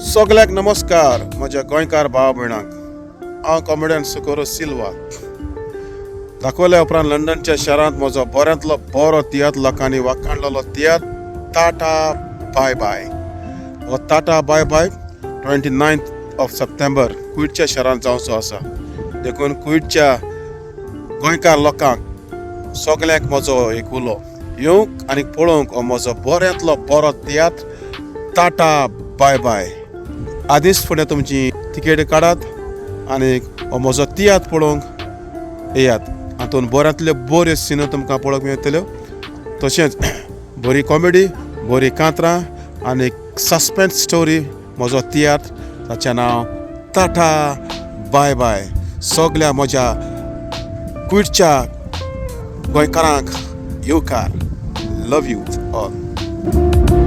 सगळ्याक नमस्कार म्हज्या गोंयकार भाव भयणांक. हांव कॉमेडियन सुकोरो सिल्वा. दाखयल्या उपरांत लंडनच्या शारांत म्हजो बऱ्यांतलो बरो तियात्र, लोकांनी वाखाणलेलो तियात्र टाटा बाय बाय. हो tata bye bye 29th of September कुयटच्या शारांत जावचो आसा. देखून कुयटच्या गोंयकार लोकांक सगळ्यांक म्हजो एक उलो, येवंक आनी पळोवंक हो म्हजो बऱ्यांतलो बरो तियात्र टाटा बाय बाय. आदींच फुडें तुमची तिकेट काडात आनी हो म्हजो तियात्र पळोवंक येयात. हातूंत बऱ्यांतल्यो बऱ्यो सिनो तुमकां पळोवंक मेळटल्यो, तशेंच बरी कॉमेडी, बरी कांतरां आनी सस्पेन्स स्टोरी. म्हजो तियात्र, ताचें नांव टाटा बाय बाय. सगल्या म्हज्या कुयटच्या गोंयकारांक येवकार. Love you all.